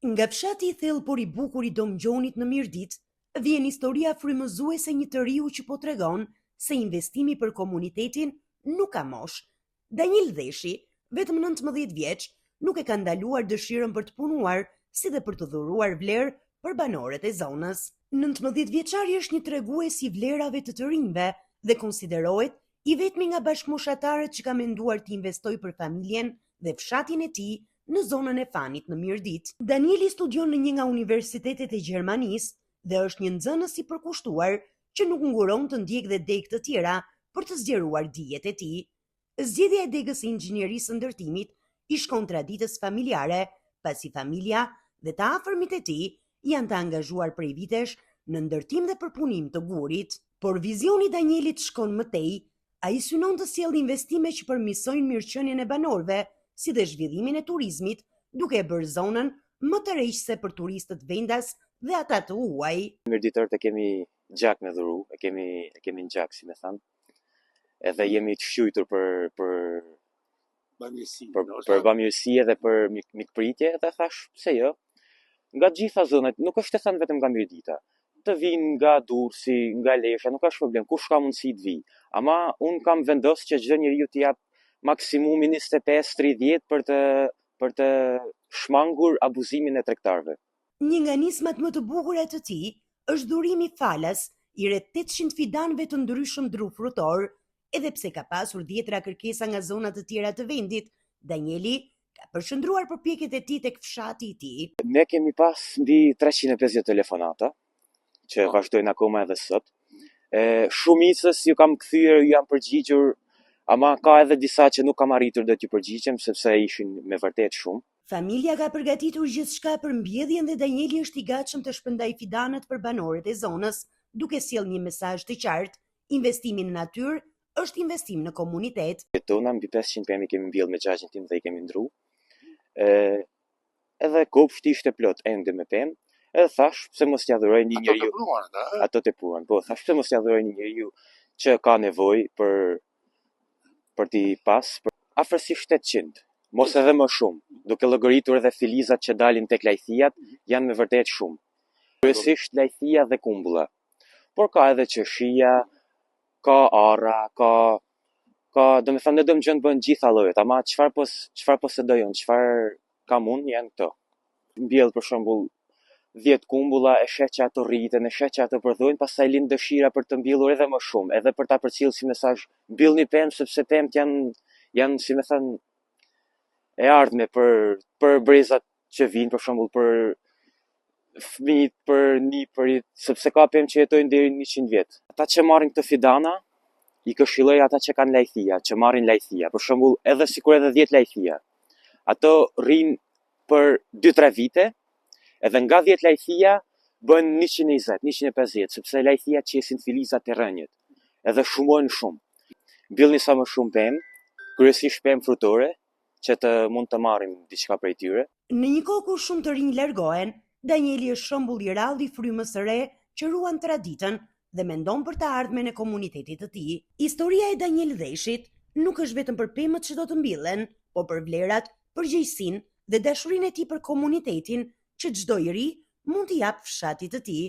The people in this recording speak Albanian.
Nga fshati i thellë por i bukur i Domgjonit në Mirditë, vjen historia frymëzuese e një të riu që po tregon se investimi për komunitetin nuk ka moshë. Daniel Dheshi, vetëm 19 vjeç, nuk e ka ndaluar dëshirën për të punuar, si dhe për të dhuruar vlerë për banorët e zonës. 19 vjeçari është një tregues i vlerave të të rinjve dhe konsiderohet i vetmi nga bashkëmoshatarët që ka menduar të investojë për familjen dhe fshatin e tij në zonën e Fanit në Mirditë. Danieli studion në një nga universitetet e Gjermanisë dhe është një nxënës i përkushtuar që nuk nguron të ndjekë dhe degë të tjera për të zgjeruar dijet e tij. Zgjedhja e degës së inxhinierisë së ndërtimit i shkon traditës familjare, pasi familja dhe të afërmit e tij janë të angazhuar prej vitesh në ndërtim dhe përpunim të gurit. Por vizioni i Danielit shkon më tej, ai synon të sjellë investime që përmirësojnë mirëqenien e banorëve, si dhe zhvillimin e turizmit, duke e bërë zonën më tërheqëse për turistët vendas dhe ata të huaj. Mirditorët e kemi gjak me dhuru, e kemi e kemi në gjak, si me thënë. Edhe jemi të shquajtur për për bamirësi, për, për bamirësi edhe për mik, mikpritje, edhe thash pse jo. Nga të gjitha zonat, nuk është e thënë vetëm nga Mirdita. Të vinë nga Durrësi, nga Lezha, nuk është problem, kush ka mundësi të vijë. Ama un kam vendos që çdo njeriu t'i jap maksimumi 25-30 për të për të shmangur abuzimin e tregtarëve. Një nga nismat më të bukura të tij është dhurimi falas i rreth 800 fidanëve të ndryshëm dru frutor. Edhe pse ka pasur dhjetra kërkesa nga zona të tjera të vendit, Danieli ka përqendruar përpjekjet e tij tek fshati i tij. Ne kemi pas mbi 350 telefonata, që vazhdojnë akoma edhe sot. E, shumicës ju kam kthyer, ju jam përgjigjur, ama ka edhe disa që nuk kam arritur do t'ju përgjigjem, sepse ishin me vërtet shumë. Familja ka përgatitur gjithçka për mbjelljen dhe Danieli është i gatshëm të shpërndajë fidanët për banorët e zonës, duke sjellë një mesazh të qartë: investimi në natyrë është investim në komunitet. Tona mbi 500 pemë i kemi mbjellë me xhaxhin tim dhe i kemi ndru. E, edhe kopshti ishte plot ende me pemë. Edhe thash pse mos t'ja dhuroj një Ato njeriu të pruan, ata, ë? ato të pruan. Po, thash pse mos t'ja dhuroj një njeriu që ka nevojë për për t'i pas për afërsisht 800, mos edhe më shumë, duke llogaritur edhe filizat që dalin tek lajthiat, janë me vërtet shumë. Kryesisht lajthia dhe kumbulla. Por ka edhe qershia, ka arra, ka ka, do me thënë në Domgjon bën gjitha llojet, ama çfarë pos çfarë posedoj unë, çfarë kam unë janë këto. Mbjell për shembull 10 kumbulla, e sheh që ato rriten, e sheh që ato prodhojnë, pastaj lind dëshira për të mbjellur edhe më shumë, edhe për ta përcjellë si mesazh, mbillni pemë sepse pemët janë janë si me thënë e ardhme për për brezat që vijnë, për shembull për fëmijët, për nipërit, sepse ka pemë që jetojnë deri në 100 vjet. Ata që marrin këto fidana, i këshilloj ata që kanë lajthia, që marrin lajthia, për shembull, edhe sikur edhe 10 lajthia. Ato rrinë për 2-3 vite, edhe nga 10 lajthia bën 120, 150, sepse lajthia qesin filizat e rrënjët, edhe shumojnë shumë. Mbillni sa më shumë pemë, kryesisht pemë frutore, që të mund të marrim diçka prej tyre. Në një kohë kur shumë të rinj largohen, Danieli është shembull i rrallë i frymës së re që ruan traditën dhe mendon për të ardhmen e komunitetit të tij. Historia e Daniel Dheshit nuk është vetëm për pemët që do të mbillen, por për vlerat, përgjegjësinë dhe dashurinë e tij për komunitetin që çdo i ri mund t'i japë fshatit të tij.